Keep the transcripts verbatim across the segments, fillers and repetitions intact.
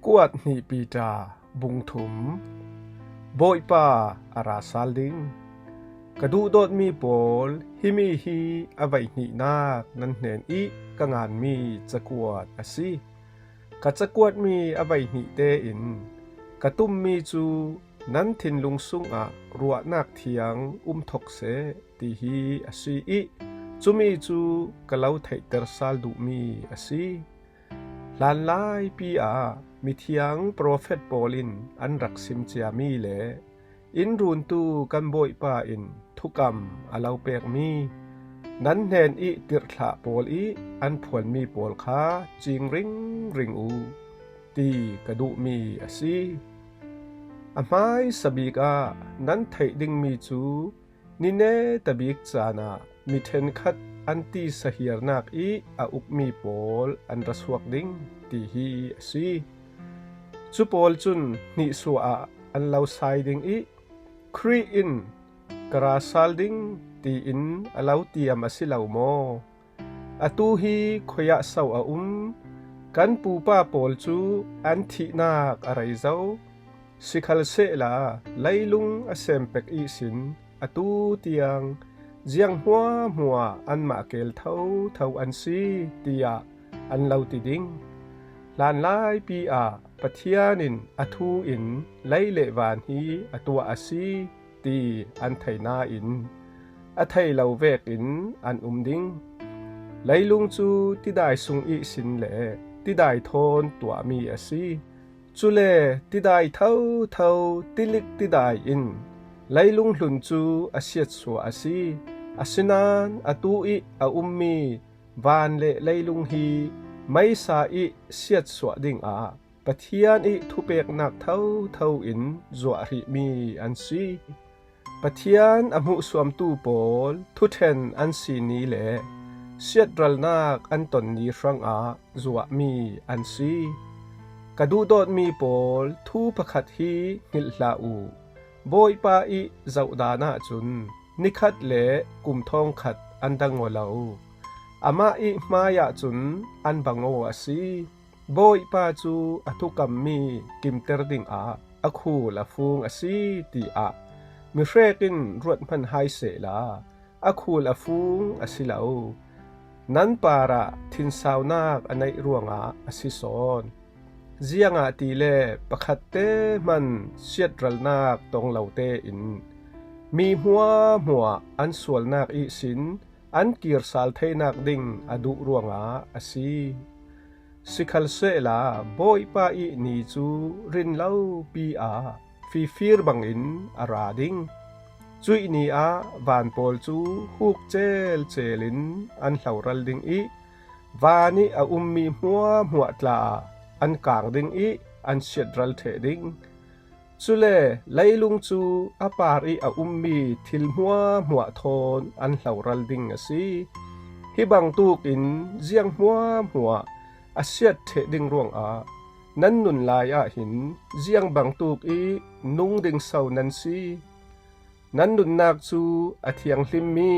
Kuat hnih Peter bung thum. Bawipa a ra sal ding. Ka duhdawtmi pawl, himi hi a veihnihnak nan hnen ih ka nganmi cakuat a si. Ka cakuatmi a veihnihte in ka tummi cu nan thinlung sungah ruahnak thiang um thok seh, ti hi a si ih, cumi cu ka lo theihter sal duhmi a si. Hlanlaipi ah mithiang profet pawl in an rak sim ciami le in runtu kan Bawipa in thukam a lo pekmi, nan hnen ih tirhthlah pawl ih an phuanmi pawl kha cing ringring uh, ti ka duhmi a si. A hmaisa bik ah nan theih dingmi cu ni neta bik caan ah mi ṭhenkhat an tisa hiarnak ih a ukmi pawl an ra suak ding, ti hi a si. Cu pawl cun hnihsuah ah an lo sai ding ih, Khrih in ka ra sal ding, tiin a lo tiam a si lo maw? Atu hi khuiah so a um? Kan pupa pawl cu an thihnak a rei zo. Sikhalsehla leilung a sem pek ihsin atu tiang ziang hmuahhmuah anmah keel thotho an si, tiah an lo ti ding. Hlanlaipi ah Pathian in a thu in lei le van hi a tuah a si, ti an thei nain a thei lo vekin an um ding. Leilung cu tidai sung ihsin le tidai thawn tuahmi a si. Cule tidai thotho, tilik tidai in leilung hlun cu a siatsuah a si. Asinain atu ih a ummi van le leilung hi meisa ih siatsuah dingah Pathian ih thupeknak thotho in zuah hrihmi an si. Pathian a hmuhsuamtu pawl thuṭhen an si ni le siatralnak an ton ni hrangah zuahmi an si. Ka duhdawtmi pawl, thu pakhat hi hngilh hlah uh. Bawipa ih zohdan ahcun nikhat le kum thawngkhat an dang aw lo. Amah ih hmaiah cun an bang aw a si. Bawipa cu a thukammi kimter dingah a khul a fung a si, tiah mihrek in ruat hman hai sehla, a khul a fung a si lo. Nan parah thinsaunak a neih ruangah a si sawn. Ziangahtile pakhatte hman siatralnak tong lo tein mi hmuahhmuah an sualnak ihsin an kir sal theinak ding a duh ruangah a si. Sikhalsehla Bawipa ih ni cu rinlopi ah fifir bangin a ra ding. Cuih ni ah van pawl cu huk celcel in an hloral ding ih, van ih a ummi hmuahhmuah tla ah an kang ding ih an siatral ṭheh ding. Cule leilung cu a par ih a ummi thil hmuahhmuah thawn an hloral ding a si. Hi bangtuk in ziang hmuahhmuah a siat ṭheh ding ruangah nan nun lai ah hin ziang bangtuk ih nung ding so nan si? Nan nunnak cu a thianghlimmi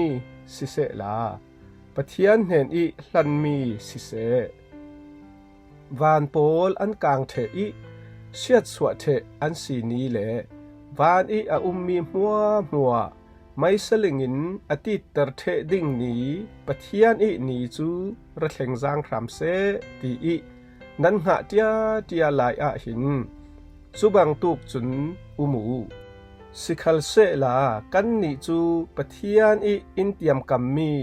sisehla, Pathian hnen ih hlanmi siseh. Van pawl an kang ṭheh ih siatsuah ṭheh an si ni le van ih a ummi hmuahhmuah meisa ling in a titter ṭheh ding ni, Pathian ih ni cu ra thleng zaang hram seh, ti ih nan hngah ṭiaṭia lai ah hin cu bangtuk cun um uh. Sikhalsehla kannih cu Pathian ih in tiamkammi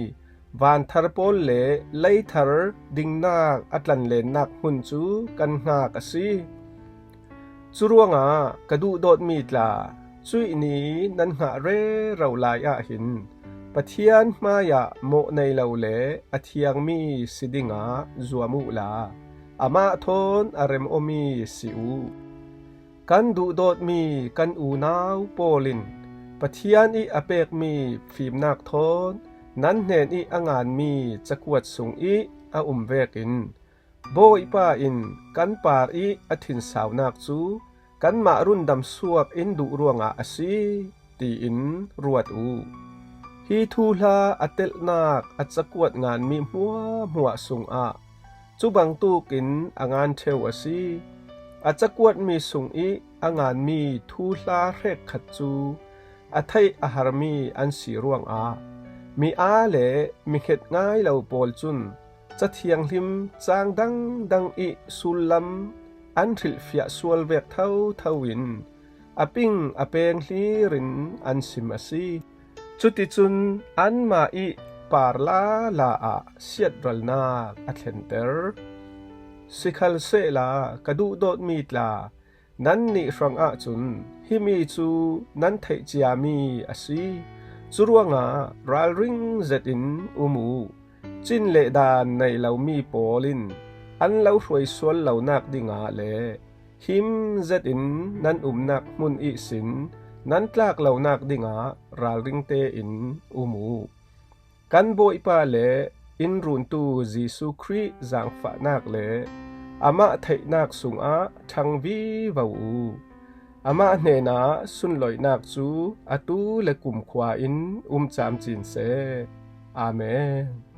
vanthar pawl le leithar dingnak a tlanlennak hmun cu kan hngak a si. Cu ruangah ka duhdawtmi tla, cuih ni nan hngah rero lai ah hin Pathian hmaiah mawh nei lo le a thiangmi si dingah zuam uhla, amah thawn a rem awmi si uh. Kan duhdawtmi kan unau pawl in Pathian ih a pekmi fimnak thawn nan hnen ih a nganmi cakuat sung ih a um vekin, Bawipa in kan par ih a thinsaunak cu kanmah rundam suak in duh ruangah a si, tiin ruat uh. Hi thuhla a telhnak a cakuat nganmi hmuahhmuah sungah cu bangtuk in a ngan ṭheu a si. A cakuatmi sungih a nganmi thuhla hrekkhat cu a theih a harmi an si ruangah mi aa le mi hnget ngai lo pawl cun Ca Thianghlim caang dangdang ih sullam an hrilhfiah sual vek thotho in a ping a peng hlir in an sim a si. Cuticun anmah ih par lala ah siatralnak a thlenter. Sikhalsehla ka duhdawtmi tla, nannih hrangah cun himi cu nan theih ciami a si. Curuangah ralring zetin um uh. Cin le daan nei lomi pawl in an lo hruai sual lonak dingah le him zetin nan umnak hmun ihsin nan tlak lonak dingah ralring tein um uh. Kan Bawipa le in runtu Jesuh Khrih zaangfahnak le amah theihnak sungah ṭhang vivo uh. Amah hnenah sunloihnak cu atu le kumkhua in um camcin seh. Amen.